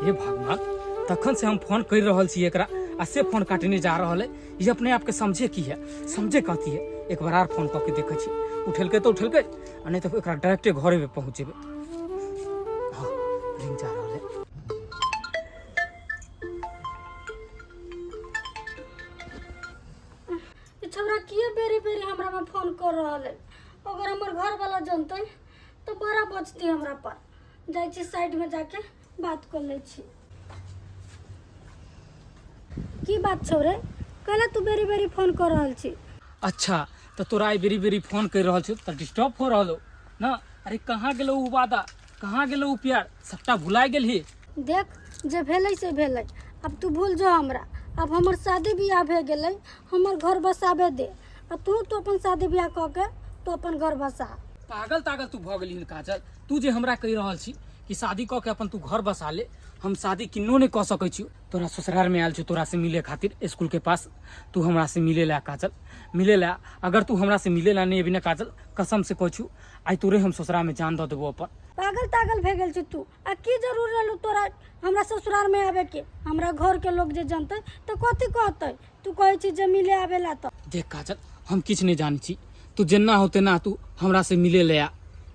हे भगवान, तखन से हम फोन कर रहल छी एकरा आ से फोन काटने जा रहल है। ये अपने आप के समझे की है, समझे कथी है। एक बार आर फोन कऽ के देखै छी, उठेलकै तऽ उठेलकै आ नहि तऽ एकरा डायरेक्टे घरे पे पहुँच जेबै। हाँ, रिंग जा रहल है। ई छौड़ा किए बेरी बेरी हमरा में फोन कर रहल है? अगर हमर घर वाला जनतै तो बड़ा बचती हमरा पर। जाइ छी साइड में जाके बात कर लै छी। की बात छौ रे, कैला तू बेरी बेरी फोन कर रहल छी? अच्छा, तऽ तोरा आइ बेरी बेरी फोन कर रहल छौ तऽ डिस्टर्ब हो रहल हो ना? अरे कहाँ गेलो उ वादा, कहाँ गेलो उ प्यार, सबटा भुलाय गेलही। देख, जे भेलै से भेलै, आब तू भूल जो हमरा। आब हमर शादी बियाह भए गेलै, हमर घर बसाबे दे आ तू तो अपन शादी बियाह कऽ के तू अपन घर बसा। पागल तागल तू भऽ गेलही काजल? तू जे हमरा कहि रहल छी कि शादी कऽ के अपन तू घर बसा ले, हम शादी किन्नो नहि कऽ सकै छी। तोरा ससुरालमे आयल छी तोरा से मिले खातिर स्कूल के पास, तू हमरा से मिले ला काजल, मिले ला। अगर तू हमरा से मिले ला नहीं अभी ना काजल, कसम से कहै छी आइ तोरे हम ससुरालमे जान दऽ देबो अपन। पागल तागल भए गेल छी तू? आ की जरूर रहलू तोरा हमरा ससुराल में आवे के? हमरा घर के लोग जे जनते तो कथी कहते? तू कहै छी जे मिले आवे ला तो। देख काजल, हम किछु नहि जानै छी, तू जेना हो तेना तू हमरा से मिले ले आ,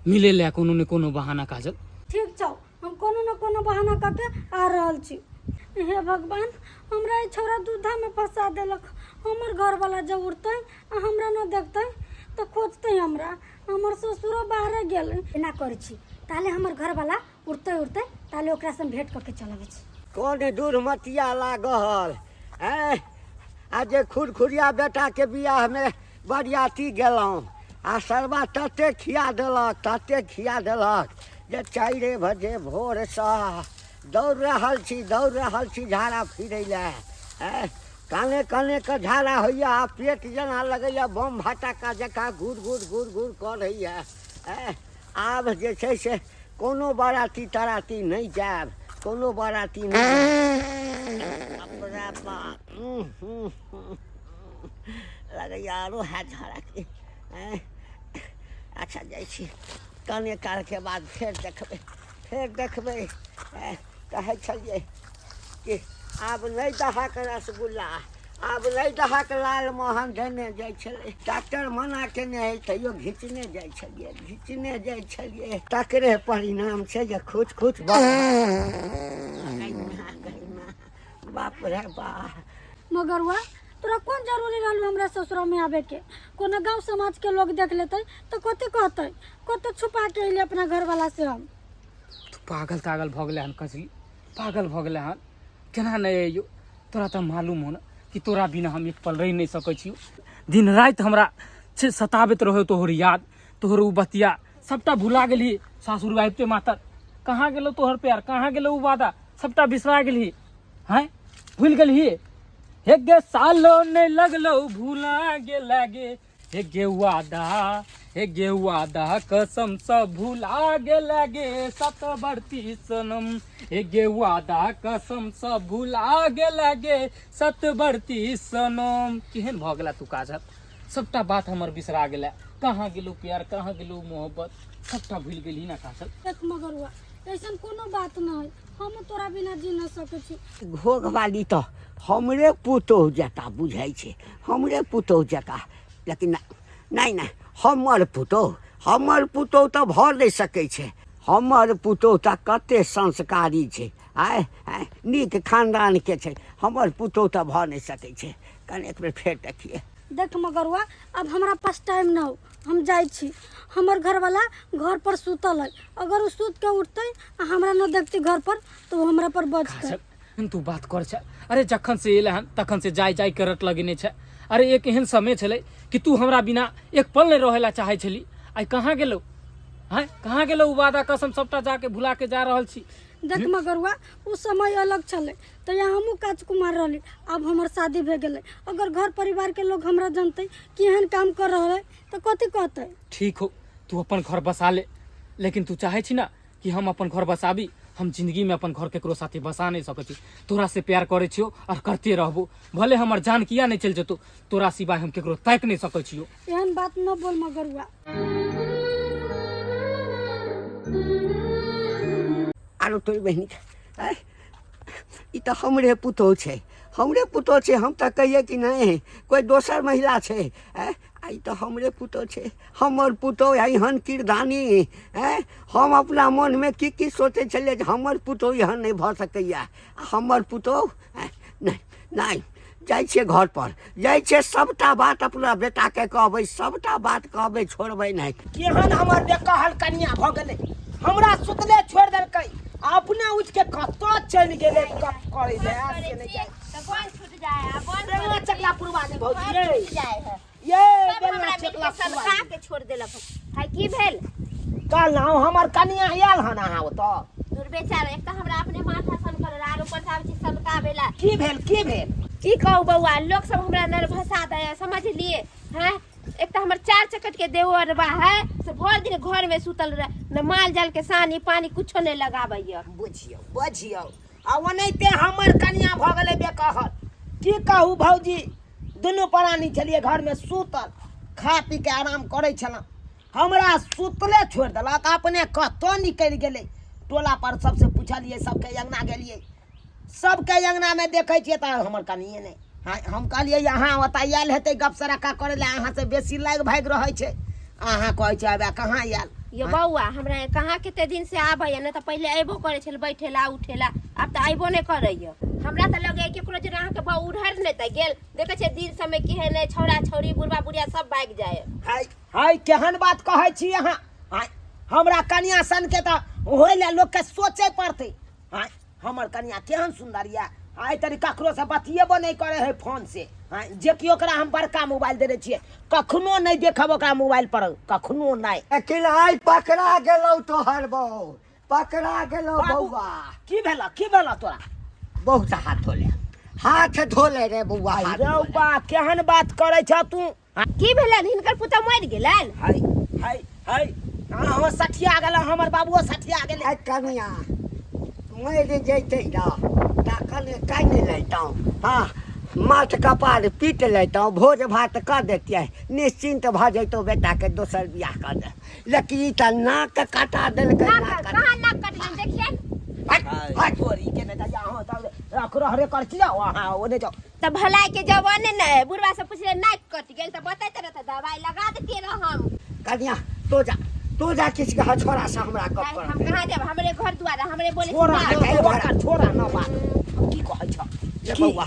मिले ले आ कोनो ने कोनो बहाना काजल। ठीक छौ, हम कोनो न कोनो बहाना कऽ के आ रहल छी। हे भगवान, हमरा ई छौड़ा दूधा में फंसा देलक। हमर घरवाला जब उठतै आ हमरा न देखतै तऽ खोजतै हमरा। हमर ससुरो बाहरे गेलै। एना करै छी, ताले हमर घरवाला उठतै उठतै ताले ओकरा से हम भेंट कऽ के चल अबै छी। कोन दुर्मतिया लागल ऐं, आ जे खुरखुरिया बेटाके बियाहमे बरियाती गेलहुँ आ सरबा तते खिया देलक, तते खिया देलक जे 4 बजे भोरसँ दौड़ रहल छी, दौड़ रहल छी झाड़ा फिरै लए। ऐं, काने काने के झाड़ा होइए आ पेट जेना लगैए बम फटाका जकाँ घुर घुर घुर घुर करैए। ऐं, आब जे छै से कोनो बाराती ताराती नहि जायब, कोनो बाराती नहि। बाप रे बाप, लगैए आरो हैत झाड़ाके। ऐं, अच्छा जाइ छी, कने कालके बाद फेर देखबै, फेर देखबै। ऐं, कहै छलियै कि आब नहि दहक रसगुल्ला, आब नहि दहक लालमोहन देने जाइ छलै। डॉक्टर मना केने हइ तैयो घिचने जाइ छलियै, घिचने जाइ छलियै। तकरे परिणाम छै जे खुच खुच बाप रे बाप। मगरुआ, तोरा कोन जरूरी रहलू हमरा ससुरा में आवे के? कोनो गांव समाज के लोग देख लेतै तो कथी कहतै? कते छुपा के अइली अपना घर वाला से हम। तू पागल तागल भऽ गेलै हन कजली, पागल भऽ गेलै हन। केना नहि अइयो? तोरा तऽ मालूम हो ने कि तोरा बिना हम एक पल रहि नहि सकै छी। दिन राति हमरा छै सताबैत रहै तोहर याद, तोहर ओ बतिया, सबटा भुला गेलही सासुर आबिते मातर। कहाँ गेलौ तोहर प्यार, कहाँ गेलौ ओ वादा, सबटा बिसरा गेलही। हैं, भूलि गेलही? हे गे सालो नहि लगलौ भुला गेला गे, हे गे वादा, हे गे वादा कसम सब भुला गेला गे सत बरती सनम, हे गे वादा कसम सब भुला गेला गे सत बरती सनम। केहन भऽ गेला तू काजल, सबटा बात हमर बिसरा गेला। कहाँ गेलू प्यार, कहाँ गेलू मोहब्बत, सबटा भूलि गेलही ना काजल। देख मगरुआ, ऐसन कोनो बात न है, हम तोरा बिना जी न सकै छी। घोघ वाली तऽ हमरे पुतोहु जकाँ बुझाइ छै, हमरे पुतोहु जकाँ। लेकिन नहि नहि, हमर पुतोहु, हमर पुतोहु तऽ भऽ नहि सकै छै। हमर पुतोहु तऽ कते संस्कारी छै, आँय आँय, नीक खानदानके छै, हमर पुतोहु तऽ भऽ नहि सकै छै। कनि एक बेर फेर देखियै। देख मगरुआ, अब हमरा पास टाइम न हो, हम जाइ छी। हमर घरवाला घर पर सुतल है, अगर ओ सुत के उठतै आ हमरा न देखतै घर पर तो ओ हमरा पर बजतै। काजल, तू बात कर छै। अरे जखन से एले हन तखन से जाय जाय के रट लगेने छै। अरे एक एहन समय छलै कि तू हमरा बिना एक पल नहीं रहे ला चाहे छली, आइ कहाँ गेलौ? हैं, कहाँ गेलौ उ वादा कसम सबटा जाके भुला के जा रहल छी। देख मगरुआ, उ समय अलग छलै, तहिया हमहूँ काज कुमार रहली, आब हमर शादी भए गेलै। अगर घर परिवार के लोग हमरा जनतै कि एहन काम कर रहल है तऽ कथी कहतै? ठीक हो, तू अपन घर बसा ले, लेकिन तू चाहे छी ना कि हम अपन घर बसाबी? हम जिंदगी में अपन घर केकरो साथे बसा नहीं सकै छी। तोरा से प्यार करै छियो और करते रहबो, भले हमर जान किया नहीं चलि जेतौ, तोरा सिवाय हम केकरो ताकि नहीं सकै छियो। एहन बात न बोल मगरुआ। आरो तोरी बहिनी के, आँय, तऽ हमरे पुतोहु छै, हमरे पुतोहु छै। हम तऽ कहियै कि नहि कोइ दोसर महिला छै, आँय, आ ई तऽ हमरे पुतोहु छै। हमर पुतोहु एहन किरदानी, आँय, हम अपना मनमे की की सोचै छलियै जे हमर पुतोहु एहन नहि भऽ सकैए। आ हमर पुतोहु, आँय, नहि नहि, जाइ छियै घरपर, जाइ छियै सभटा बात अपना बेटाके कहबै, सभटा बात कहबै, छोड़बै नहि। केहन हमर बेकहल कनिया भऽ गेलै, हमरा सुतले छोड़ि देलकै, अपने उठि के कतऽ चलि गेलै गप करै लए से नहि जाय। तऽ बन छूट जाए आ बन बेंगला चकला पुरवा दे भौजी घर ये छूट जाए है। ये सब बेंगला हमरा मिल चकला के पुरवा सनका के छोड़ देलक। हाय की भेल? कहलहुँ हमर कनिया आयल हन अहाँ ओतऽ? दूर बेचारा, एक तऽ हमरा अपने माथा सन करल आर ऊपर से आबै छै सनकाबै ला। की भेल, की भेल? की कहू बौआ, लोक सब हमरा नर्भसा दे है, समझलिए हैं? एक तऽ हमर चार चकट के देवरबा है से भरि दिन घर में सुतल रहे, न माल जाल के सानी पानी कुछो नहीं लगाबैया। बुझियौ बुझियौ, आ ओनाहिते हमर कनिया भऽ गेलै बेकहल। की कहू भौजी, दुनू प्राणी छलियै घरमे सुतल, खा पी के आराम करै छलहुँ, हमरा सुतले छोड़ि देलक, अपने कतऽ निकलि गेलै। टोला पर सबसे पुछलियै, सबके अङ्गना गेलियै, सबके अङ्गनामे देखै छियै तऽ हमर कनिए नहि। हाँ, हम कहलियै अहाँ ओतऽ आयल हेतै गप सराका करै लए, अहाँसँ बेसी लागि भागि रहै छै, अहाँ कहै छै अबे कहाँ आयल। यो बौआ, हमरा कहाँ कते दिन से आबैया, नहि तऽ पहिले अयबो करै छल बैठेला उठेला, आब तऽ अयबो नहि करैया। हमरा तऽ लगैया केकरो जेना अहाँके बौ उड़हर नहि तऽ गेल, देखै छियै दिन समय केहन अइ, छौड़ा छौड़ी बुढ़बा बुढ़िया सब भागि जाय। हाय हाय, केहन बात कहै छी अहाँ। हाय, हमरा कनिया सनके तऽ होय लए लोकके सोचै पड़तै। हाय, हमर कनिया केहन सुन्दर यऽ, आइ तरी ककरोसँ बतियेबो नहि करै है फोन से। हाय, जे कि ओकरा हम बड़का मोबाइल देने छियै, कखनो नहि देखब ओकरा मोबाइल पर, कखनो नहि। लेकिन आइ पकड़ा गेलौ तोहर बौ, पकड़ा गेलौ बाबू, बौआ। की भेला, की भेला तोरा? बहुत हाथ धोले, हाथ धोले रे बौआ, हाथ रे धोले। बा, केहन बात करै छ तू? की भेलनि हिनकर पुतहु मरि गेलनि? हाय हाय हाय, हाँ हाँ, सठिया गेल हमर बाबुओ, सठिया गेलै। आइ कनिया मरि जैतै ना तखन कानि लैतहुँ, हाँ माथ कपार पीट लैतहुँ, भोज भात कऽ दैतियै, निश्चिन्त भऽ जैतहुँ, बेटाके दोसर बियाह कऽ दे। लेकिन ई तऽ नाक कटा देलकै। नाक नाक कटा। कहाँ नाक कटलनि देखियनि? हट, हट। चोरी के नहि तऽ अहाँ तऽ रख रहरे कर छी जाओ अहाँ ओने जाओ। तऽ भलाई के जवाने ने बुढ़वा से पुछले नाक कटि गेल तऽ बतैते रह तऽ दवाई लगा देतियै रह हम। कनिया तो जा, तो जा किछु कह छोरा से हमरा गप आइ कर। हम कहाँ जाब, हमरे घर दुआर हमरे बोले छोरा छी न, ना। छोरा, छोरा न बात की कहै छ? ये की? बौआ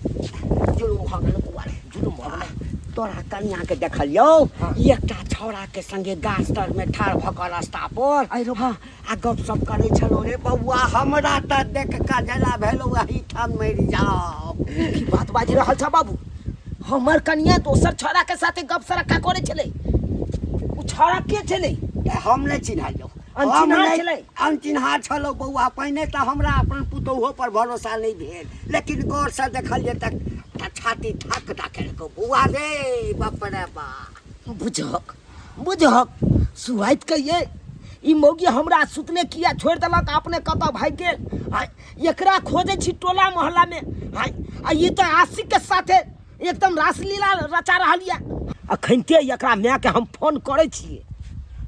जुलुम भऽ गेल बौआ रे, जुलुम भऽ गेल। तोरा कनिया के देखलियौ एकटा छौड़ा के संगे गाछ तर में ठाढ़ भऽ कऽ रास्ता पर, हाँ, आ गप सप करै छलौ रे बौआ। हमरा तऽ देख कऽ जेना भेलौ एही ठाम मरि जाओ। की बात बाजि रहल छ बाबू? हमर कनिया दोसर छौड़ा के साथे गप सरक्का करै छलै? ओ छौड़ा के छलै? तऽ हम नहि चिन्हलियौ। अनचिन्हार हम नहि- छलै? अनचिन्हार छलौ बौआ। पहिने तऽ हमरा अपन पुतोहुओ पर भरोसा नहि भेल, लेकिन गौरसँ देखलियै तऽ तऽ छाती ठक दऽ केलकौ बौआ रे, बाप रे बाप। बुझहक बुझहक सुहाइत के ये ई मौगी हमरा सुतले किया छोड़ि देलक, अपने कतऽ भागि गेल? आ एकरा खोजै छी टोला मोहल्ला में, आ आ ई तऽ आशिक के साथे एकदम रासलीला रचा रहल यऽ। अखनिते एकरा मायके हम फोन करै छियै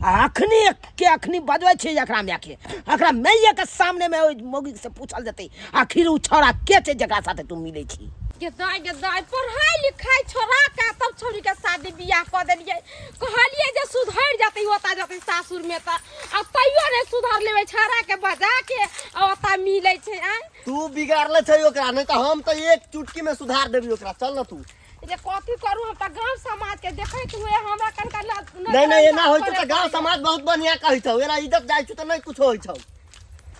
आ अखनी के अखनी बजबै छियै एकरा मायके, एकरा माइए के सामने में ओहि मौगी से पूछल जेतै आखिर ओ छौड़ा के छै जकरा साथे तू मिलै छी। गेदाय गेदाय, पढ़ाई लिखाई छोड़ा के तब छौड़ी के शादी बियाह कऽ देलियै, कहलियै जे सुधरि जेतै ओतऽ जेतै सासुर में तऽ, आ तैयो नहि सुधरले, छौड़ा के बजा के आ ओतऽ मिलै छै। आँय तू बिगाड़ले छै ओकरा, नहीं तो हम तो एक चुटकी में सुधार देबी ओकरा। चल ना तू। जे कथी करू, हम तऽ गांव समाज के देखैत हुए हमरा कनका नहीं नहीं, एना होई छौ तऽ गांव समाज बहुत बढ़िया कहै छौ, एना इज्जत जाइ छौ तऽ नहीं कुछ होइ छौ।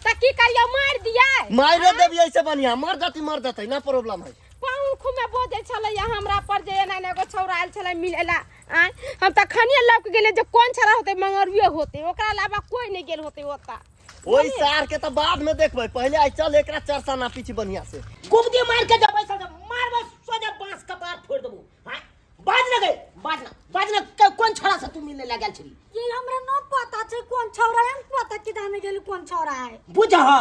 तऽ की करियो, मारि दियै? मारियो देबी, ऐसे बढ़िया मर जती, मर जतै ना प्रॉब्लम है। पाउन खुमे बजै छलै हमरा पर जे एना एना एगो छौड़ा आयल छलै मिलै ला। आँय हम तऽ खनिए लौक गेलियै जे कोन छौड़ा होतै, मंगरुए होतै, ओकरा अलावा कोइ नहि गेल होतै ओतऽ। ओहि सार के तऽ बाद में देखबै, पहले आइ चल एकरा चरसा ना पीछे बढ़िया से। गुबदी मार के जब ऐसा मारबै सोझे बांस कपार फोड़ देबू। हाँ बाज न गई, बाज न, बाज न, कोन छौड़ा से तू मिलने लागल छली? ये हमरा न पता छै कोन छौड़ा है, हम पता किदाने गेल कोन छौड़ा है। बुझह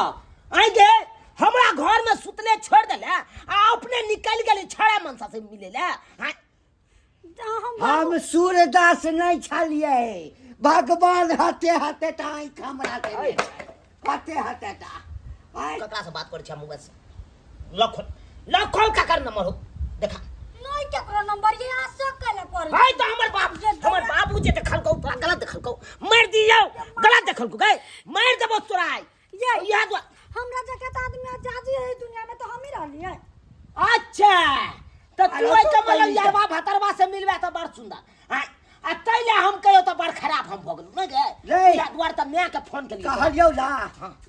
आइ गे, हमरा घर में सुतले छोड़ देले आ अपने निकल गेली छौड़ा मनसा से मिले ले। हाँ हम सूरदास नहीं छलियै, भगवान हते हते टा आँखि हमरा देने छै, हते हते टा। आँय, ककरा से बात करै छै मोबाइल से? लखो लखो ककर नंबर हो देखा नहीं केकरो नंबर ये अहाँ शक कैला करै भाई तो हमर बाप हमर बाबू जे देखलकौ तोरा गलत देखलकौ मार दियौ गलत देखलकौ गए मार देबो तोरा आइ ये इएह दुआ हमरा जगह तऽ आदमी आजादी है दुनिया में तो हम ही रहलियै अच्छा तऽ तू अरे ओहि तो के मतलब पहली यारबा भतरबा से मिलबे तऽ बड़ सुंदर आ आ तै ले हम कहियो तऽ बड़ खराब हम भऽ गेलहुँ नहि गे रे। इएह दुआरे तऽ मायके फोन केलियै कहलियौ ना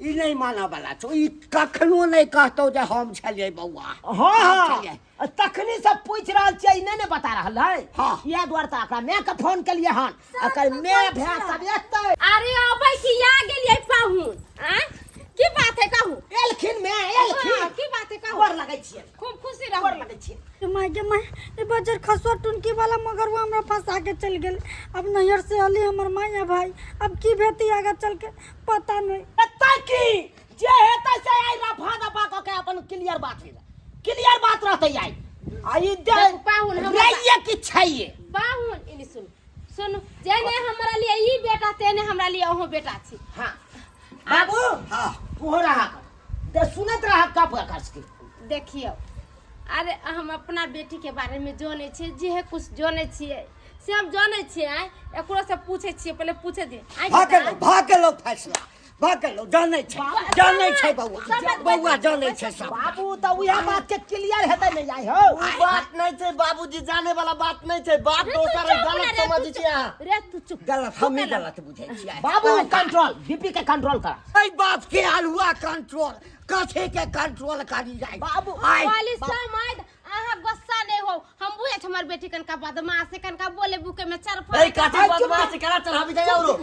ई नहि मानऽ वाला छौ ई कखनो नहि कहतौ जे हम छलियै बौआ हँ हम हँ छलियै। आ तखनी से पूछि रहल छियै ई नहि ने बता रहल है हँ। इएह दुआरे तऽ एकरा मायके फोन केलियै हन एकर माय भाय सब एतै अरे अबै की आ गेलियै पाहुन आँय की बात है कहू एलखिन माय एलखिन हाँ, की बात है कहू गोर लगै छियै खूब खुशी गोर रहू लगै छियै गे माय गे माय ई बजर खसुआ टुनकी वाला मगरुआ हमरा फंसा के चल गेल अब नैहर से अली हमर माय आ भाई अब की भेती आगा चल के पता नहीं एतै की जे हेतै से आइ रफा दफा कऽ के अपन क्लियर बात हेतै क्लियर बात रहतै आइ आ ई दे देखू, पाहुन हमरा- रहिए कि छैये पाहुन इनी सुन सुन जेने हमरा लिए ई बेटा तेने हमरा लिए अहूँ बेटा छी हाँ बाबू हाँ तू रहा कर दे सुनत रहा कब कर सके देखियौ अरे हम अपना बेटीके बारेमे जनै छियै जे कुछ जनै छियै से हम जनै छियै आँय एकरो से पूछै छियै पहिले पूछे दियै आँय भऽ बेटा, गेलौ भऽ गेलौ फैसला भऽ गेलौ जानै छै जानै छै बौआ बौआ जानै छै सब बाबू तऽ उएह बात के क्लियर हेतै ने जाइ हो उ बात नहीं छै बाबूजी जाने वाला बात नहीं छै बात रे तू दोसर है, चुप गलत ना रे, समझ तू छी अहाँ चुप। रे तू चुप गलत हमही गलत बुझै छियै बाबू कंट्रोल बीपी के कंट्रोल कर एहि बाप के आलुआ कंट्रोल कथी के कंट्रोल करी जाय बाबू, आइ कहली समाज अहाँ गुस्सा नहीं हो हम बुझे छी हमर बेटी कनका बदमाश है कनका बोले बुके में चरफा ए काठी बदमाश केना चढ़ाबी जाय औरो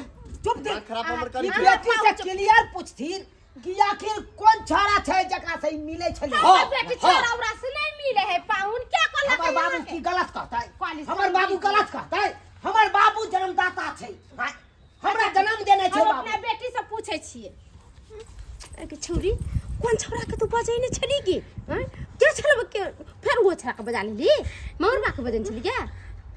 चुप दे खराब हमर करी ई बेटी से क्लियर पूछथिन कि आखिर कोन छोरा छै जकरा से ई मिलै छलै हमर बेटी छोरा उरा से नहीं मिले है पाहुन क्या कहलक हमर बाबू की गलत कहतै कहली हमर बाबू गलत कहतै हमर बाबू जन्मदाता छै हाँ, हमरा जन्म देने छै हम बाबू अपना बेटी से पूछे छियै ए छौरी कोन छौरा के तू बजैने छली की हैं के छल के फेर वो छौरा के बजा लेली मगरबा के बजन छली क्या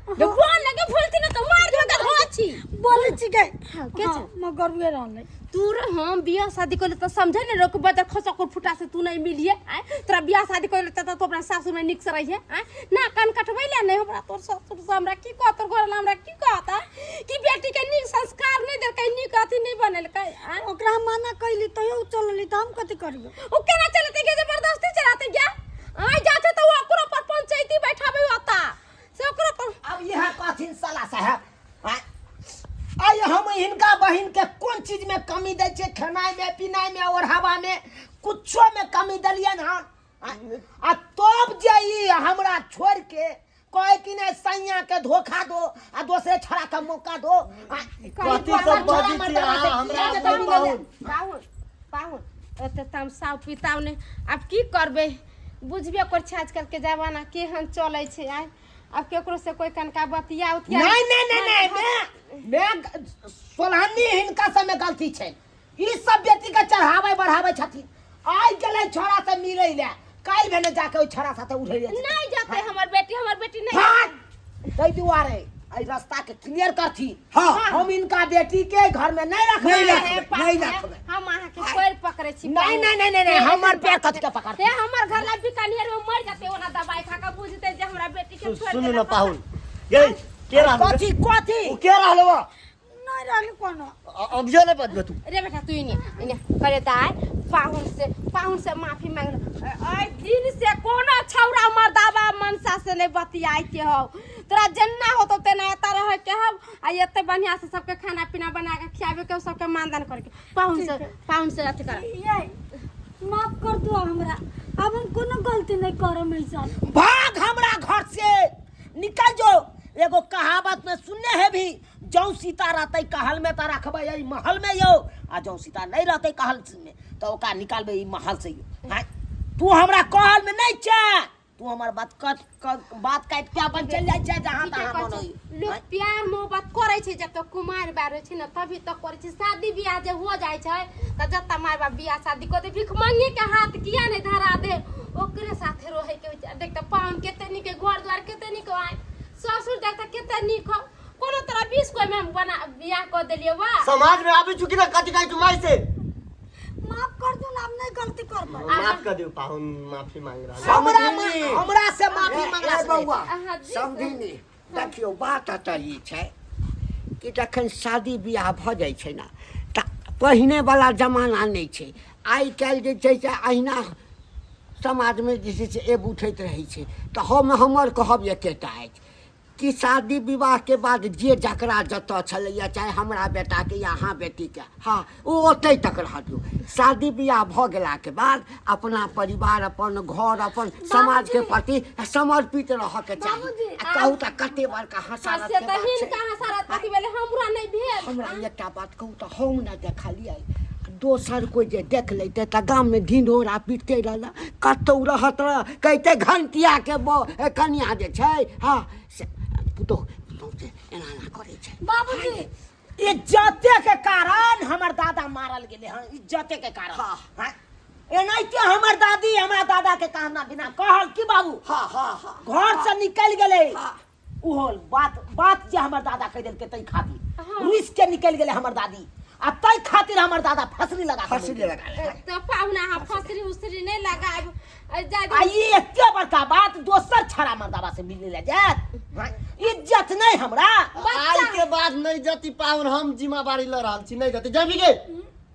जब बोल लगे भूलती ना तो मार देबे गधवा छी बोलै छी गे हाँ, के छै? मगरुए रहलै तू रे हम बियाह शादी कर तो समझे ने रोक बदर खसक फुटा से तू नहीं मिलिए आय तोरा बियाह शादी कर त तू अपना सासुर में निक से रहिए आय ना कान कटबै ले नहीं हमरा तोर ससुर से हमरा की कहत तोर घर हमरा की कहत आय? कि बेटी के नीक संस्कार नहीं देलकै नीक अथी नहीं बनेलकै आय ओकरा हम मना कैली तैयो उ चलली तऽ हम कथी करियो ओ केना चलते के जबरदस्ती चलाते गया आय जाते तो ओकरो पर पंचायती बैठाबे होता से ओकरो पर अब यह कहथिन साला साहब आँय? आइ हम हिनका बहिन के कोन चीज में कमी दै छियै खेनाइ में पिनाइ में ओढ़ावा में कुछो में कमी देलियन हन आँय? आ तब जे ई हमरा छोड़ के कहे कि नहीं सैया के धोखा दो आ दोसरे छोड़ा के मौका दो आँय? कथी सब बजै छी अहाँ हमरा अपने पाहुन पाहुन पाहुन ओते तमसाउ पिताउ नहि आब की करबै बुझबे कर छै आजकल के जमाना केहन चलै छै आइ आब केकरो से कोई कनका बतिया उतिया नहीं नहीं नहीं नहीं मैं मैं सोलहनी हिनका सब में गलती छै ई सब बेटी के चढ़ावे बढ़ावे छथिन आइ गेलै छोड़ा से मिलै ले काल्हि भेने जाके ओहि छोड़ा साथे उठै नहीं जाते हमर बेटी हमर बेटी नहीं हाँ ताहि दुआरे एहि रास्ता के क्लियर करथी हाँ। हम इनका बेटी के घर में नहीं रखबै नहीं हे, रखबै, पाप नहीं हे, रखबै। हम अहाँ के पैर पकड़े छी नहीं, नहीं, नहीं, नहीं, नहीं, हमर पैर कथी के पकड़तै? हे हमर घर ला बीकानेर में मर जाते ओना दवाई खा के बुझते जे हमरा बेटी के छोड़ सुनू न देलक। पाहुन गे के रहलो कथी कथी उ के रहलो बा? नहीं रहली कोनो अभियो नहीं बजबे तू रे बेटा तू इने इने करे दाय पाहुन से माफी मांग आइ दिन से कोनो छौरा मर्दाबा मनसा से नहीं बतियाई के हो तोरा जेना होतो तेना एता रहे के हो आ एते बढ़िया से सबके खाना पीना बना के खियाबे के हो, सबके मानदान करे के पाहुन से अथी कर ये माफ कर दो हमरा अब हम कोनो गलती नहीं करम ऐसा भाग हमरा घर से निकल जो एगो कहावत में सुनने है भी जौ सीता रहते कहल में तो रखबै एहि महल में यौ आ जौ सीता नहीं रहते कहल में तो ओकरा निकालबै ई महल से यौ आँय? तू हमरा कहल में नहीं छै तू हमर बात कट बात काटि के अपन चलि जाइ छै जहाँ ठीके तहाँ कहै मन छै। होइए लोक प्यार मोहब्बत करै छै जब तक कुमार बार रहै छै ने तभी तक करै छै शादी बियाह जे हो जाइ छै तऽ जतऽ माय बाप बियाह शादी कऽ दे भीख मांगे के हाथ किया नहि धरा दे ओकरे साथे रहै के होइ छै आ देख तऽ पाहुन कते नीक है, घर द्वार कते नीक है ससुर देख तऽ कते नीक हो कोनो तरह 20 कोई में हम बना बियाह कऽ देलियै वाह समाज में आबी चुकी ना कथी कहै तू माय से माफ कर दो ना आब नहीं गलती करबै। माफ कर दियौ पाहुन, माफी मांग रहल। हमरा समझली। हमरा से माफी मांगला ए से नहीं। बौआ अहाँ जी समझिनी, देखियौ बात एतऽ ई छै कि जखन शादी बियाह भऽ जाइ छै ने तऽ पहिने वाला जमाना नहि छै। आइ काल्हि जे छै से अहिना समाजमे जे छै से एब उठैत रहै छै। तऽ हम हमर कहब एकेटा अछि कि शादी विवाहके बाद जे जकरा जतऽ छलैए, चाहे हमरा बेटाके या अहाँ बेटीके, हँ ओ ओतहि तक रहऽ दियौ। शादी बियाह भऽ गेलाके बाद अपना परिवार, अपन घर, अपन समाजके प्रति समर्पित रहऽके चाही। बाबूजी, आ कहू तऽ कते बड़का हाँ, हसारत से के तऽ बात छै। हिनका हसारत कथी भेलै? हमरा नहि भेल। हमरा एकटा बात कहू तऽ, हम नहि देखलियै, दोसर कोइ जे देख लेतै तऽ गाममे ढिंढोरा पिटते रहल, कतहु रहत रह कहिते घंटियाके कनिया जे छै, हँ से पुतोहु सौंसे एना एना करै छै। बाबूजी, इज्जते के कारण हमर दादा मारल गेलै हन, इज्जते के कारण। हाँ। हाँ? एनाहिते हमर दादी हमरा दादा के कहना बिना कहल की बाबू हाँ हाँ हाँ घर से निकल गेलै। हाँ। ओहो बात बात जे हमर दादा कहि देलकै तै खातिर रुस के निकल गेलै हमर दादी, आ तै खातिर हमर दादा फसरी लगा के फंसी मरि गेलै। लगा ले। तऽ पाहुन, अहाँ फसरी उसरी नहि लगायब जा। आ ई एते बड़का बात दोसर छड़ा मर्दाबा से मिलने ले जायत? हाँ? इज्जत नहीं हमरा? आइ के बाद नहीं जती पाहुन, हम जिम्मेवारी ल रहल छी, नहीं जती। जेबी गे?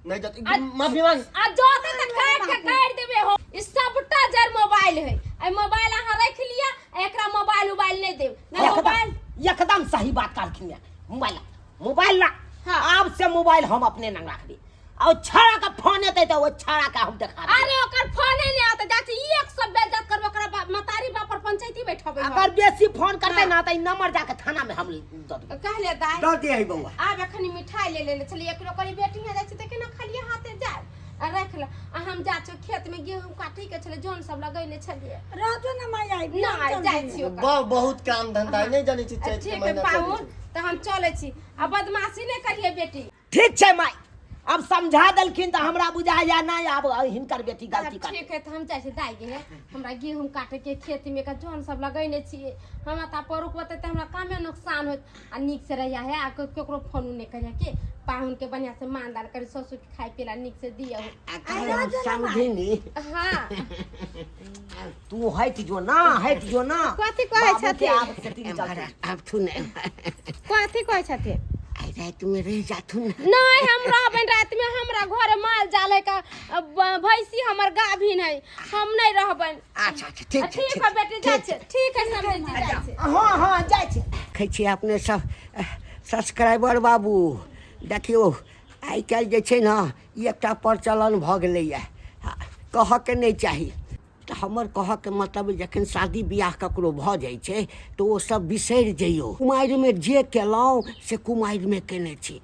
नहीं जती, माफी मांग। आ जोते तऽ काटि के गाड़ि देबै हो। ई सबटा जर मोबाइल है, एहि मोबाइल अहाँ राखि लिअ, आ एकरा मोबाइल उबाइल नहि देब ने मोबाइल। एकदम एकदम सही बात कहलखिन ये। मोबाइल ला, मोबाइल ला। हाँ। आब से मोबाइल हम अपने नंग राखबे, और छाड़ा का फोन एतै तऽ ओ छाड़ा का हम देखा देबै। अरे ओकर फोने नहि आते जाचे, ई एक सब बेइज्जत करबो, ओकरा मतारी बाप पर पंचायती बैठबै हम। अगर बेसी फोन करते ना तऽ ई नंबर जाके थाना में हम दऽ देबै। कहले दाइ, दऽ दे है बौआ। आब एखन मिठाई ले लेने छलियै, एकरो करी बेटी यहाँ जाइ छै तऽ केना खालिए हाथे जाय? आ राखि ले, आ हम जा छियौ खेत में गेहूं काटै के छलै, जौन सब लगैने छलियै। रहतो ना माई, आई नहि जाइ छी ओकर। बहुत काम धंधा है, नहीं जानै छी चैत के ठीक है महीना चलै पाहुन, छै। तऽ हम चलै छी, आ बदमाशी नहि करियै बेटी। ठीक छै माई, अब समझा देलखिन तऽ हमरा बुझाइया नहि आब हिनकर बेटी गलती कर। ठीक है, तऽ हम जाइ छी दाइ गे, हमरा गेहूं काटे के खेत में का जौन सब लगैने छियै, हमरा तऽ परुक बतेतै, हमरा कामे नुकसान होत। आ नीक से रहिया है, आ केकरो फोन नहि करिया के पाहुन के बढ़िया से मान दान करी, ससुर के खाय पिला नीक से दियौ। आ कहलहुँ समधिनी। हाँ। तू हटि जो ना, हटि जो ना। कथी कहै बाबू के छथिन? आब सेटिंग एम्हर चलतै। आब थुन एम्हर। कथी कहै छथिन? आइ रातिमे रहि जाथुन। नहीं, हम रहबनि राति में, हमरा घरे माल जाल है का भैंसी हमर गाभिन है, हम नहीं रहबनि। अच्छा अच्छा, ठीक छै। ठीक है बेटी, जाइ छै। ठीक है समझ जी, जाइ छै। हाँ हाँ, जाइ छै। देखै छियै अपने सब सब्सक्राइबर बाबू, देखियौ आइ काल्हि जे छै ने ई एकटा प्रचलन भऽ गेलैए, कहऽके नहि चाही तऽ हमर कहऽके मतलब जखन शादी बियाह ककरो भऽ जाइ छै तऽ ओ सब बिसरि जइयौ। कुमारिमे जे केलहुँ से कुमारिमे केने छी,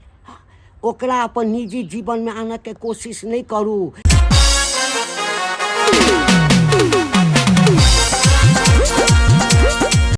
ओकरा अपन निजी जीवनमे आनऽके कोशिश नहि करू।